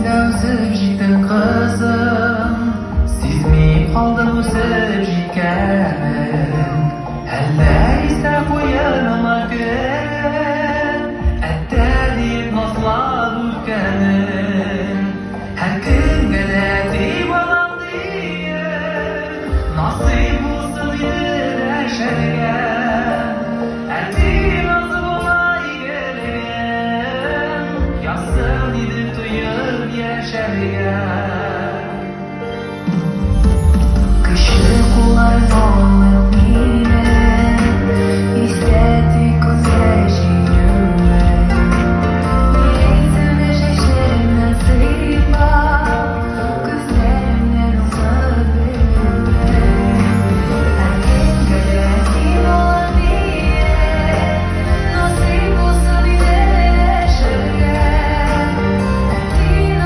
дә үсеп җиттең, кызым, сизми калдым үсеп җиткәнен. Әллә истә куеныма кереп, әттә диеп назлап үпкәнең. Һәркемгә дә әти балам диеп, насыйп булсын иде дәшәргә. Әти назы була игелеген, язсын иде тоеп яшәргә.